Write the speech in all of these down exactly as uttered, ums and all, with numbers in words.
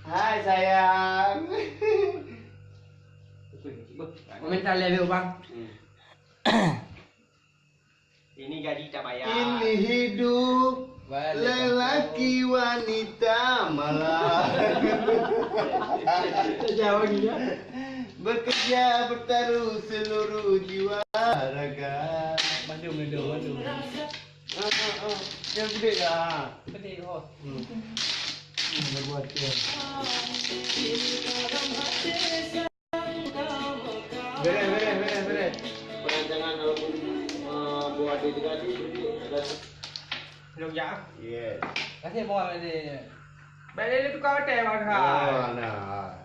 Hai sayang. Komentar lé, Bang. Hmm. Ini gaji tak bayar. Ini hidup lelaki wanita malam. Jauh lagi, ya. Bekerja bertaruh seluruh jiwa raga. Madu, madu, madu. Ah, ah, ah. Yang gede ya. Gede, oh. Hmm. Hmm, berbuat ya. Beres, beres, beres, beres. Perancangan ataupun, eh, buat dedikasi, ada. Belum ya? Yes. Kasih buat tadi. Balik dia tukar hotel, Bang. Oh, nah.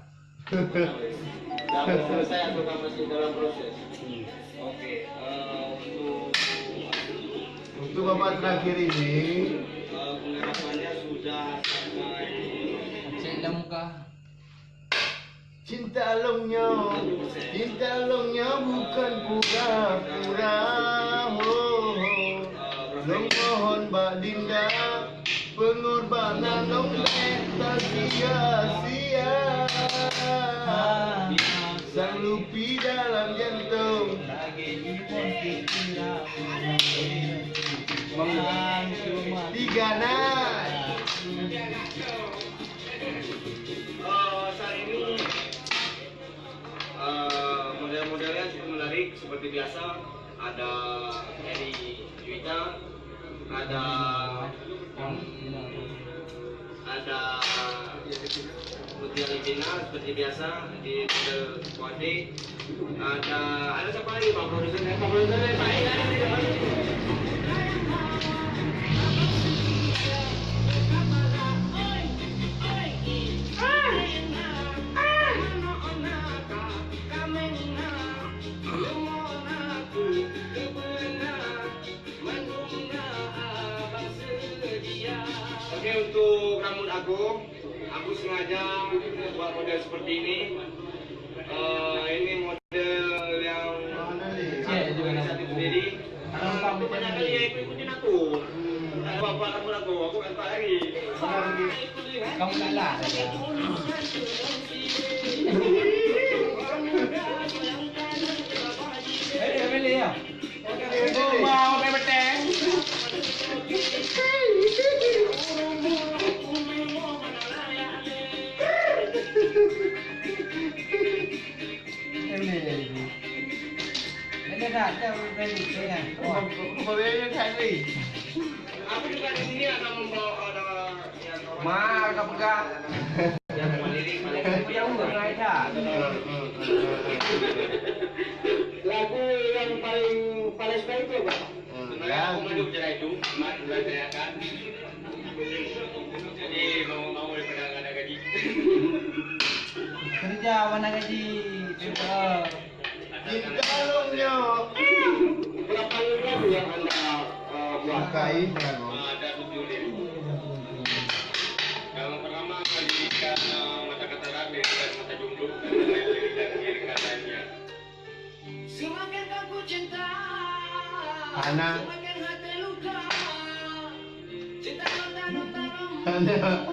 Dah selesai atau masih dalam proses? Hmm. Okey, eh, untuk, untuk babak terakhir ini, eh, pengharapannya sudah sampai. Cek lam muka. Cinta lôn nyoe, cinta lôn nyoe bukan pura-pura, ho, ho. Lôn mohon bak Dinda, pengorbanan lôn bèk tasia-sia. Sang lupi dalam jantong. Tiga nai. Eh, saat ini, eh, model-modelnya cukup menarik seperti biasa. Ada Eri Juwita, ada, hmm, ada Putri Alifina seperti biasa di model kuadri. Ada, ada siapa lagi, Pak Produser? Eh, Pak Produser, eh, Pak Ega, ada tidak? Oke, untuk rambut aku, aku sengaja buat model seperti ini. Eh, ini model yang aku resapi sendiri. Eh, banyak kali yang ikut-ikutin aku. Ada apa-apa rambut aku, aku kan tak lari. Kamu salah. Eh, dia pilih ya? Oh, mau pakai betul. Ini, ini. Ini dah, dah, dah, dah, dah. Oh, boleh je kan ni? Aku juga di sini ada membawa, ada yang Ma, ka peugah. Yang paling, paling. Yang ureueng Aida. Lagu yang paling, paling suka itu apa? Hmm, sebenarnya aku madu bicara itu, mak, mak saya kan. Jadi, mau-mau daripada nggak ada gaji. Kerja mana gaji? Pintar. Cinta lôn nyoe. Berapa lagu yang Anda, eh, buat? Pakai, ya, Bang. Ada tujuh lirik. Yang pertama akan diberikan, eh, mata kata rap, diberikan mata jomblo, dan lain-lain, dan diberikan lainnya. Semakin aku cinta, Ana. Semakin hati luka. Cinta nonton-nonton. Ana.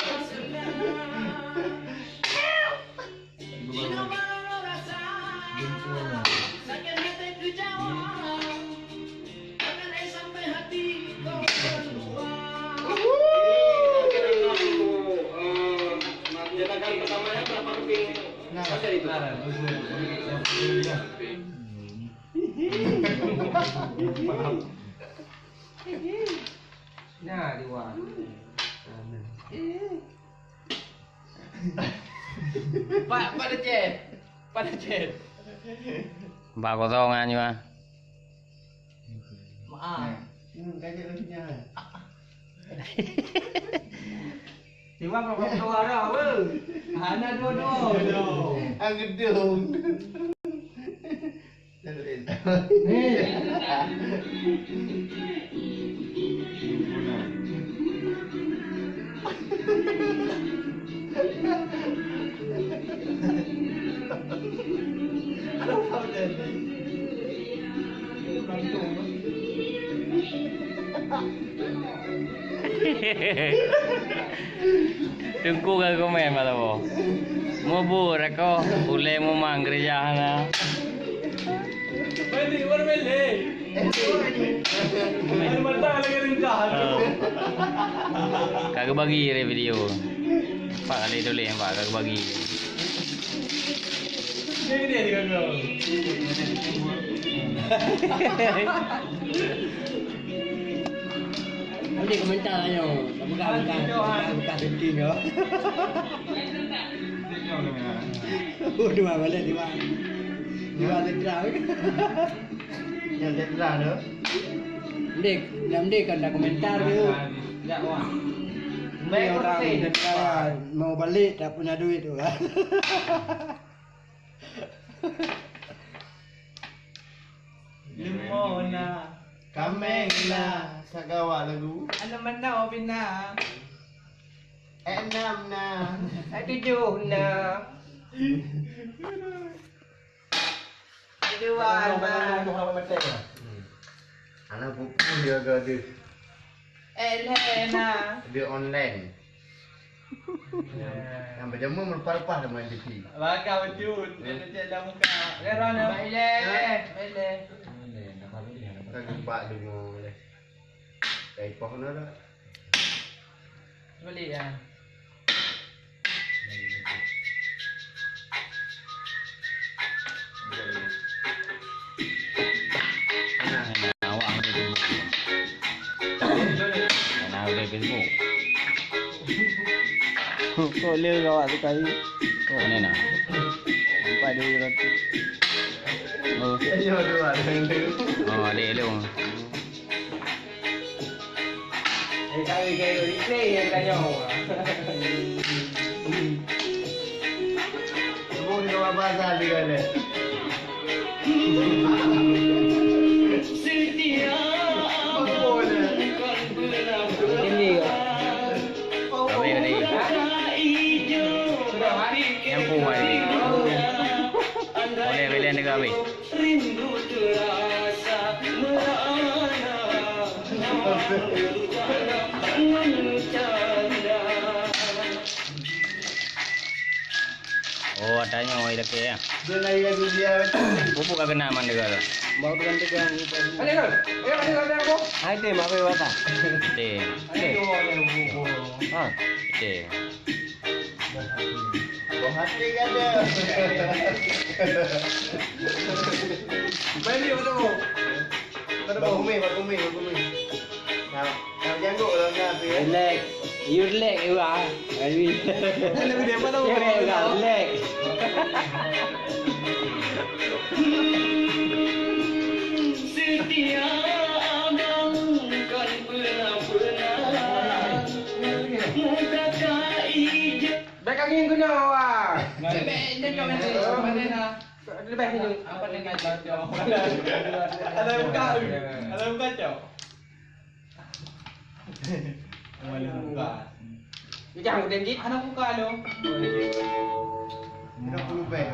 Nah, dua. Pak, Pak Lecet. Pak Lecet. Empat kosong kan, Juma? Maaf. Hmm, kaget lagi nya. Tiba berapa suara, weh? Hana dua-dua. Angedung. Teungku ka komen malam boh. Mubur aku, ulée mumang gereja hana. Ka geubagi re video. Empat kali tuléh, empat ka geubagi. Nanti komentar lah nyoe. Bukan, bukan, bukan, bukan syuting nyoe. Oh, dua balik, dua. Dua tetra. Yang tetra tu. Ndeh, nyang ndeh kan dah komentar tu. Ndeh orang tetra mau balik tak punya duit tu kan. Limong na. Kameng na. Sagawa lagu. Aneuk manoe pih na. Enam na. Tujoh na. Tujoh na. Anak pupu dia ke ada. Elena. Dia online. Yang berjamur melepah-lepah dah main T V. Bangga betul. Dia cek dalam muka. Leron. Baik leh. Baik leh. Kita gempak dulu leh. Dari pohon ada. Balik ya. Awak ada Facebook. Mana ada Facebook? Kok le awak sekali? Kok mana nak? Empat dua ratus. Oh. Oh, ada lu. Eh, kami kayu replay yang tanya orang. Semua kita babasa juga ni. Ini ya. Habis tadi. Nyampu hari. Boleh, boleh negara habis. Rindu terasa merana. Oh, ada nyoe lagi ya. Dia lagi lagu dia. Pupuk ka kena mandega tu. Bau tegang-tegang. Ada ke? Ayo, ada, ada, ada. Hai, tim, apa yang patah? Tim. Ada dua, ada dua. Ha, tim. Buah hati kan dia. Main dia betul. Betul. Bak bumi, bak bumi, bak bumi. Nah, nah, janggut lah, nah, tu, ya. Relax. You relax, you ah. Relax lah, relax. Setia abang kan pernah-pernah. Muka ka ijo. Bèk angèn guna, wah. Bèk, bèk, bèk, bèk, bèk, bèk. Leubèh sini. Apa dengan cocok? Ada buka, ada buka, cok. Ada buka. Ni jangan udah git. Ada buka lo. Lima puluh bèk.